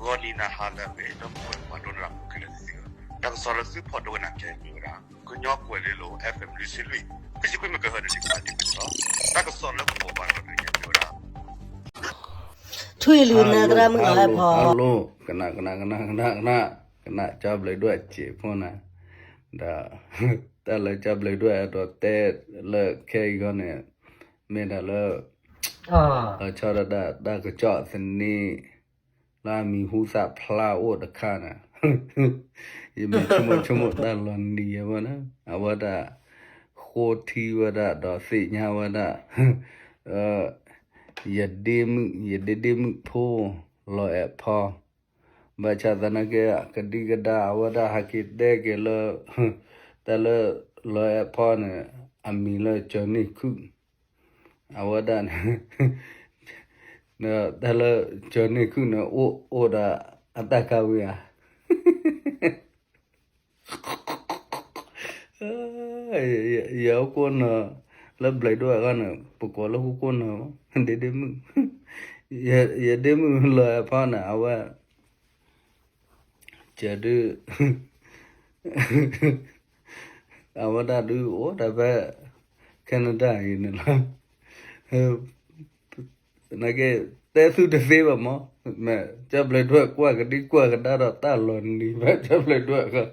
ဂီၤနံၤနၤဟါလၢအဂ့ၤ ဒီပုၢ်ဝဲၢ်ပှၤဒိကနၣ်ဖိခဲလၢာ်သ့ၣ်ဧၢ, တၢ်ကစီၣ်လၢသုဖီၣ်ဒိကနၣ်ခဲအံၤမ့ၢ်ဝဲဒၣ် ကညီကွဲၤလ့လိၤ FM လွံၢ်ဆံလွံၢ် ခွံဆံခွံ မ့ၢ်ကဟၢန့ၣ် ဒံးဘၣ်တံၢ်ကစီၣ်, တၢ်ကစီၣ်လၢပှၤဘၣ်လီၤတံၢ်န့ၣ်မ့ၢ်ဝဲဒၣ် ထွံၣ်လူၤနၢသရၣ်မုၣ်လီၤအဲၣ်ဖီ ဟါလိၣ် ကနၣ် ကနၣ် ကနၣ် ကနၣ် ကနၣ် ကနၣ် ကၠီဘျုးဒွဲၣ်စံးဖိန့ၣ်, ဒီး တၢ်လၢကၠီဘျုးဒွဲၣ်အဲၣ်ဒိးတဲလၢခဲအံၤခီန့ၣ် မ့ၢ်ဒၣ်လၢ လီၤဆီဒၣ်တၢ် တၢ်ကစီၣ်သန့ လၢအမံၤဟူသၣ်ဖျါအိၣ်တခါန့ၣ်, ယမ့ၢ်ဆိကမိၣ်ဆိကမိၣ်တၢ်လီၤနံၤယဲဝဲန့ၣ် အဝဲဒၣ် ဃိထံဝဲဒၣ်ဒီးသ့ၣ်ညါဝဲဒၣ် ယဒ့မုၣ် ယဒ့ဒ့မုၣ်ဖိ လီၤအဲၣ်ဖီ, ဘၣ်ဆၣ်သနာ်က့ ကဒံကဒါအဝဲဒၣ်ဟးက့ၤတဲက့ၤလၢ တၢ်လၢ လီၤအဲၣ်ဖီန့ၣ် အမံၤလၢကၠီၤန့ၢ်ခုၣ် အဝဲဒၣ်န့ၣ် တၢ်လၢကၠီၤန့ၢ်ခုၣ်န့ၣ် အိၣ်အိၣ်ဒီးအတၢ်ကါဝံၤဧါ ယဟူကိၢ်နီၤ လၢဘျဲးဒိၣ်အခါန့ၣ် ပကိးလၢဟူကိၢ်နီၤ ဒ့ဒ့မုၣ် ယဒ့မုၣ်လီၤအဲၣ်ဖီန့ၣ် အဝဲ ကဲဒု အဝဲဒၣ်ဒုအိၣ်ဒၣ်ဖဲ Canada အံၤန့ၣ်လီၤ. နာ်က့ တဲသုတသ့ဘၣ်မး, မ့ၢ်ကၠီဘျဲးဒွဲၣ်ကွၢ်ကဒံကွၢ်ကဒါဒီးတၢ်လီၤနံၤဖဲကၠီဘျဲးဒွဲၣ်အခါ,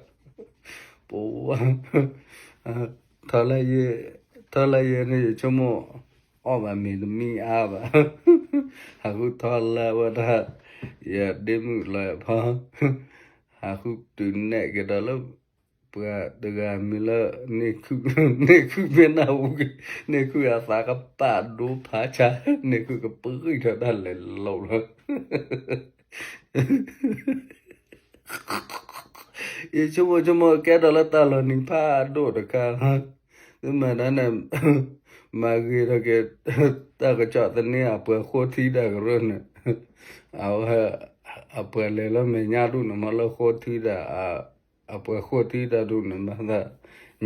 ပဝါ ထီၣ်လၢယဲ ထီၣ်လၢယဲန့ၣ် ယဆိကမိၣ် အီၣ်ဘၣ်မ့ၤတမံအါဘၣ်, ဟးဃုထီၣ်လၢဝဲဒၣ် ယဒ့မုၣ်လီၤဖီ ဟးဃုတုၤနဲၣ်က့ၤဒီးလၢ ပှၤတဂၤမံၤလၢ န့ၢ်ခုၣ် န့ၢ်ခုၣ်မ့ၢ်နၢ်ဟူက့ၤ န့ၢ်ခုၣ်အသးကပာ်ဒိဖးဆါ န့ၢ်ခုၣ်ကပဂံၢ်ထီၣ်တၢ်လဲၤလီၤလီၤ ယဆိကမိၣ်ဆိကမိၣ်ကဲထီၣ်လၢတၢ်လီၤနံၤဖးဒိၣ်တခါ, မ့ၢ်ဒၣ်န့ၣ် မၤဂ့ၤထီၣ်က့ၤ တၢ်ကစီၣ်သန့အပှၤဃိထံတၢ်ကရၢန့ၣ်, အဝဲ အပှၤလဲၤလၢမဲာ်ညါဒူၣ်န့ၣ် မ့ၢ်လၢဃိထံတၢ် အပှၤဃိထံတၢ်ဒူၣ်န့ၣ် မၤသး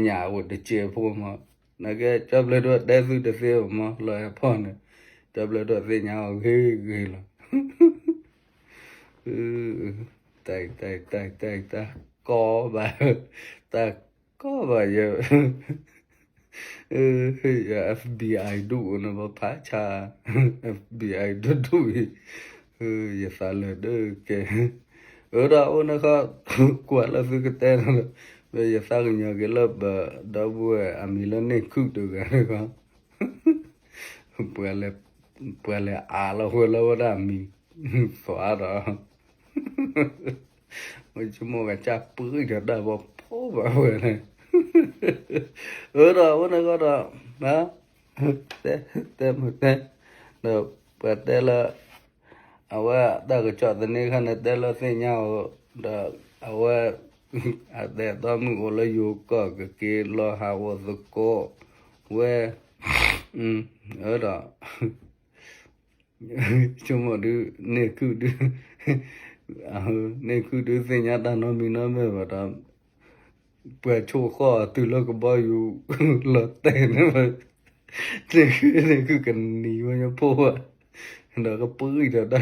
ညၣ်အိၣ်တစဲးဖိမး, နာ်က့ ကၠီဘျဲးဒိၣ်တဲသုတသ့ဘၣ်မး လီၤအဲၣ်ဖီန့ၣ်, ကၠီဘျဲးဒိၣ်သ့ၣ်ညါအီၤဂ့ၤဂ့ၤလီၤ. တၢ် တၢ် တၢ် တၢ် တၢ်ကီဘၣ် တၢ်ကီဘၣ်ယဲ ယ FBI ဒူၣ်အိၣ်န့ၣ် ပဖးဆါ FBI ဒူၣ်ဒူၣ်အံၤ ယသးလၢာ်ဒၢကဲ အၢဒီးအိၣ်န့ၣ်ခီ ကွၢ်လၢသုကတဲလီၤ ယသးကညီၤက့ၤလၢပဒီပုၢ်ဝဲၢ်အမံၤလၢန့ၢ်ခုၣ်တဂၤန့ၣ်ခီ ပှၤလဲၤအါလီၤဝဲလၢဝဲဒၣ်အမံၤ သွါဒီး မ့ၢ်ဆိကမိၣ်ဂၤစၢ်ပှံၤဒီးတၢ်ဘီဖီဘၣ်ဝဲန့ၣ် အၢဒီးအဝဲန့ၣ်ဃီဒီး တဲ တဲမုၢ်တဲ ဒီးပှၤတဲလၢ အဝဲတၢ်ကစီၣ်သန့ခါန့ၣ် တဲလၢသ့ၣ်ညါအီၤ ဒီးအဝဲ အတဲသီမုၣ်အိၣ်လၢယိၤကီၢ် ကက့ၤလီၤဟးဂီၤသကိးဝဲ အၢဒီး ဆိကမိၣ်ဒုး န့ၢ်ခုၣ်ဒုး န့ၢ်ခုၣ်ဒုးသ့ၣ်ညါတၢ်နီတမံၤနီတမ့ၢ်ဘၣ်ဒီး ပှၤဆိၣ်ဃီၣ်အီၤတုၤလၢကဘီယူၤ လီၤတဲာ်န့ၣ် န့ၢ်ခုၣ်ကနံၤဝဲညါဖိဘၣ် ဒီးကပှံၤဒီးတၢ်လံ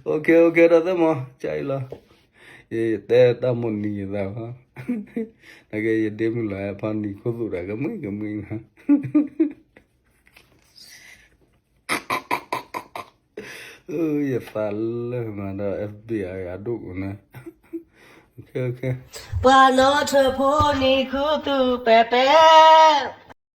OK OK ဒီးသ့ၣ်မး ကၢ်အံၤလီၤ ယတဲတၢ်မိၣ်နံၤယသးလီၤ နကဲယဒ့မုၣ်လီၤဖီနံၤခိၣ်သူၣ်ဒီးကမှံကမှံနီၤ ယသးလၢမၤဒီး FBI အဒိၣ်န့ၣ် ပှၤနီၣ်ထၢၣ်ဖိနံၤခူသူၣ်ပဲာ်ပဲာ်